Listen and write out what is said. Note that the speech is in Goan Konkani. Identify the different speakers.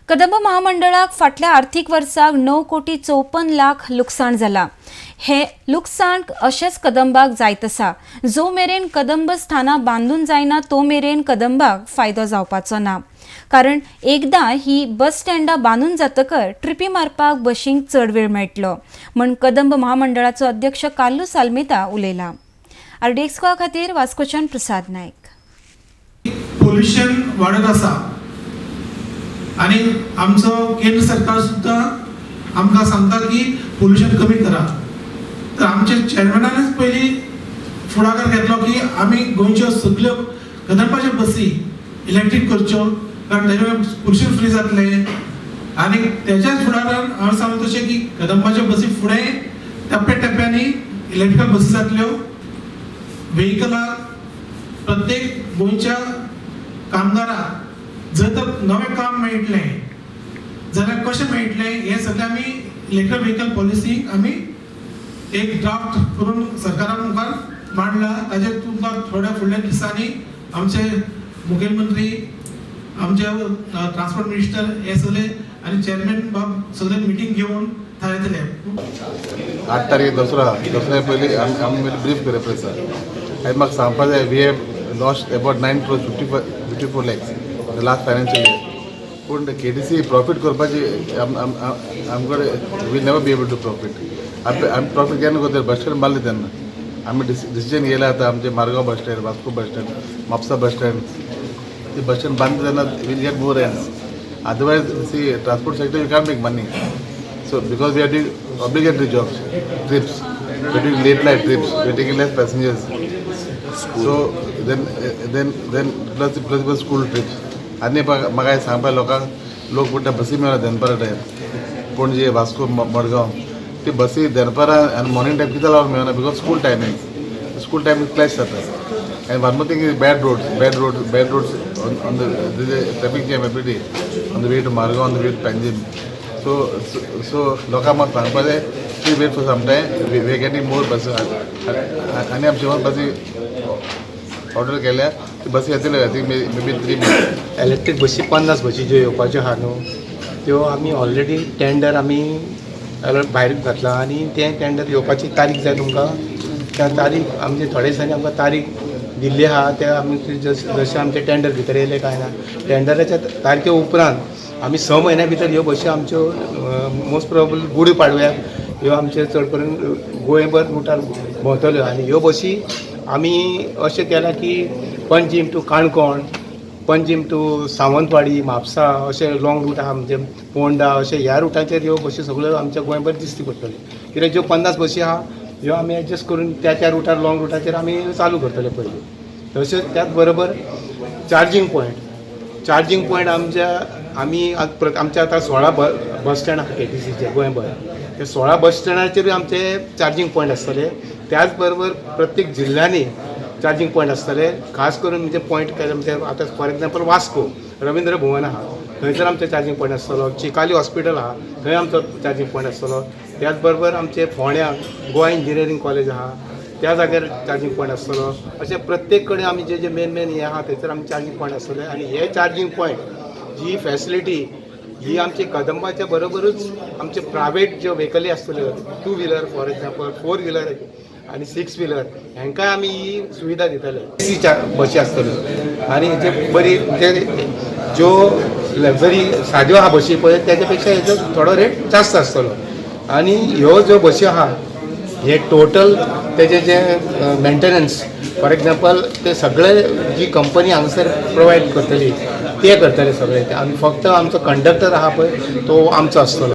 Speaker 1: कदंब महामंडळाक फाटल्या आर्थीक वर्साक 9 कोटी 54 लाख लुकसाण जाला. हे लुकसाण अशेंच कदंबाक जायत आसा. जो मेरेन कदंब स्थानां बांदून जायना, तो मेरेन कदंबाक फायदो जावपाचो ना, कारण एकदां ही बस स्टँडां बांदून जातकर ट्रिपी मारपाक बशींक चड वेळ मेळटलो म्हण कदंब महामंडळाचो अध्यक्ष कार्लूस आल्मेदा उलयला. आरडीएक्स खातीर वास्कोच्यान प्रसाद नायक.
Speaker 2: पोल्युशन वाडत आसा आणि आमचो केंद्र सरकार सुद्दां आमकां सांगता की पोल्युशन कमी करा. तर आमच्या चेअरमॅनानच पयलीं फुडाकार घेतलो की आमी गोंयच्यो सगल्यो कदंबाच्यो बसी इलेक्ट्रीक करच्यो, कारण तेजे पोल्युशन फ्री जातलें. आनी तेच्याच फुडारान हांवें सांगलें तशें की कदंबाच्यो बसी फुडें टप्प्या टप्प्यांनी इलेक्ट्रिकल बसी जातल्यो. वेहिकलाक प्रत्येक गोंयच्या कामगाराक जर तर नवें काम मेळटलें जाल्यार कशें मेळटलें, हें सगळें आमी इलेक्ट्रिकल व्हेकल पॉलिसीक आमी एक ड्राफ्ट करून सरकारा मुखार मांडला. ताजेर तुमकां थोड्या फुडल्या दिसांनी आमचे मुखेलमंत्री, आमचे ट्रान्सपोर्ट मिनिस्टर हे सगळे आनी चेअरमॅन बाब सगळे मिटींग घेवन थारायतले.
Speaker 3: 8 तारीख दसरा. दसऱ्या पयलीं आमी ब्रीफ करया प्रेसार आनी म्हाका सांगपा जाय, we have lost about 9 crore 54 lakhs the last financial year. पूण केटीसी प्रॉफीट करपाची आमकडे we'll never be able to profit. आमी प्रॉफीट केन्ना करतले? बस स्टँड बांदले तेन्ना आमी डिसिजन घेयला. आतां आमचे Margao bus stand, Vasco bus stand, Mapusa bus stand, ती बस स्टँड बांदता तेन्ना we'll get more ends. Otherwise, see, transport sector, you can make money. So because we are doing obligatory jobs, trips, we are doing late night trips, we are taking less passengers. So then plus school trips. आनी म्हाका हें सांगपा लोकांक, लोक म्हणटा बसी मेळना दनपारा टायम पणजे, वास्को, मडगांव. ती बसी दनपारां आनी मॉर्निंग टायम कित्याक लागून मेळना? Because school timing, school timing clash जाता. आनी one more thing is bad roads, bad roads, bad roads on the traffic jam every day on the way to Margao, on the way to Panjim. So लोकांक म्हाका सांगपा जाय, please wait for some time. We getting more बस आनी आमचे बसी ऑर्डर केल्या. ती बसी येतल्यो ती मे बी 3 मंथ्स.
Speaker 4: इलेक्ट्रीक बसी, 50 बसी ज्यो येवपाच्यो आहा न्हू, त्यो आमी ऑलरेडी टेंडर आमी भायर घातला आनी तें टेंडर येवपाची तारीख जाय तुमकां. त्या तारीख आमचे थोडे दिसांनी आमकां तारीख दिल्ली आहा. ते आमी जशें आमचे टेंडर भितर येयले काय ना, टेंडराच्या तारखे उपरांत आमी 6 म्हयन्या भितर ह्यो बशी आमच्यो मोस्ट प्रोबेबल गुडी पाडव्याक ह्यो आमचे चड करून गोंयभर रुटार भोंवतल्यो. आनी ह्यो बसी आमी अशें केलां की पणजीम टू काणकोण, पणजीम टू सावंतवाडी, म्हापसा अशे लॉंग रूट आहा, म्हणजे पोंडा अशे ह्या रुटाचेर ह्यो बसी सगळ्यो आमच्या गोंयभर दिसती पडटल्यो. कित्याक ज्यो 50 बसी आहा, ह्यो आमी एडजस्ट करून त्या त्या रुटार, लॉंग रुटाचेर आमी चालू करतले पयलीं. तशेंच त्याच बरोबर चार्जींग पॉयंट, चार्जींग पॉयंट आमच्या आमी आमच्या आतां 16 बस स्टँड आहा केटीसीचे गोंयभर. ते 16 बस स्टँडाचेरूय आमचे चार्जींग पॉयंट आसतले. त्याच बरोबर प्रत्येक जिल्ल्यांनी चार्जींग पॉयंट आसतले. खास करून म्हणजे पॉयंट म्हणजे आतां फॉर एग्जाम्पल वास्को रवींद्र भुवन आहा, थंयसर आमचो चार्जींग पॉयंट आसतलो. चिकाली हॉस्पिटल आहा, थंय आमचो चार्जींग पॉयंट आसतलो. त्याच बरोबर आमचे फोंड्या गोवा इंजिनियरींग कॉलेज आहा, त्या जाग्यार चार्जींग पॉयंट आसतलो. अशें प्रत्येक कडेन आमी जे जे मेन मेन हे आहा, थंयसर आमी चार्जींग पॉयंट आसतले. आनी हे चार्जींग पॉयंट जी फॅसिलिटी ही आमची कदंबाच्या बरोबरूच आमचे प्रायवेट ज्यो व्हेकली आसतल्यो, two wheeler for example, four wheeler आनी सिक्स व्हिलर, हांकां आमी ही सुविधा दितले. एसी बशी आसतल्यो आनी जे बरी म्हणजे ज्यो लक्झरी साद्यो आहा बशी पळय, तेच्या पेक्षा हेजो थोडो रेट जास्त आसतलो. आनी ह्यो ज्यो बशी आहा, हे टोटल तेजे जे मेंटेनन्स फॉर एग्जाम्पल, ते सगळे जी कंपनी हांगासर प्रोवायड करतली ते करतले सगळे. आमी फक्त आमचो कंडक्टर आहा पळय, तो आमचो आसतलो.